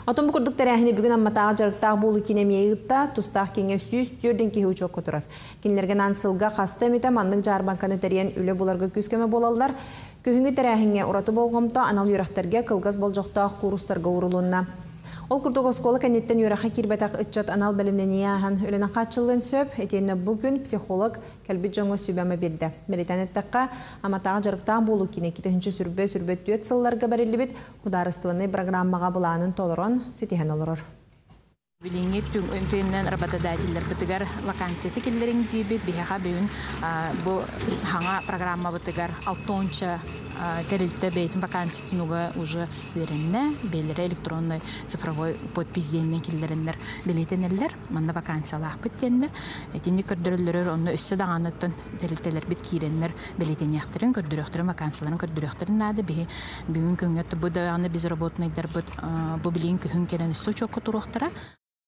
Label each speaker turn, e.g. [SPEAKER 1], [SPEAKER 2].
[SPEAKER 1] Оттон бу курдук тэрээһини бүгүн Амматааҕы дьарыктаах буолуу киинэ эмиэ ыытта, тустаах кииҥҥэ 104 киһи учуокка турар. Кинилэргэ анаан сылга хаста эмитэ маннык дьаарбаҥканы тэрийэн үлэ буларга күүс-көмө буолаллар. Күһүҥҥү тэрээһиҥҥэ ураты болҕомто анал үөрэхтэргэ кылгас болдьохтоох куурустарга уурулунна. Ол курдук оскуола кэнниттэн үөрэххэ киирбэтэх ыччат анал бэлэмнэнии ааһан үлэнэн хааччыллыан сөп. Итиэннэ бу күн психолог кэлбит дьоҥҥо сүбэ-ама биэрдэ. Бэлиэтээн эттэххэ, Амматааҕы дьарыктаах буолуу киинэ 2024 сылларга бэриллибит судаарыстыбаннай бырагырааммаҕа былаанын толорон, ситиһэн олорор.
[SPEAKER 2] Билиҥҥи түгэнинэн работодателлэрбитигэр вакансията киллэриҥ диибит. Биһиэхэ бүгүн бу саҥа программабытыгар алтонча тэрилтэ бэйэтин вакансиятын уга уже үөрэннэ. Бэйэлэрэ электронный цифровой подпись диэнинэн киллэрэннэр бэлиэтэнэллэр. Манна вакансиялаахпыт диэннэр. Итинник көрдөрөллөрөр онно өссө даҕаныттан тэрилтэлэрбит киирэннэр бэлиэтэниэхтэрин, көрдөрүөхтэрин, вакансияларын көрдөрүөхтэрин наада. Биһи бүгүн күҥҥэ бу даҕаны безработнайдарбыт бу билигин күһүн кэлэн өссө учуокка туруохтара.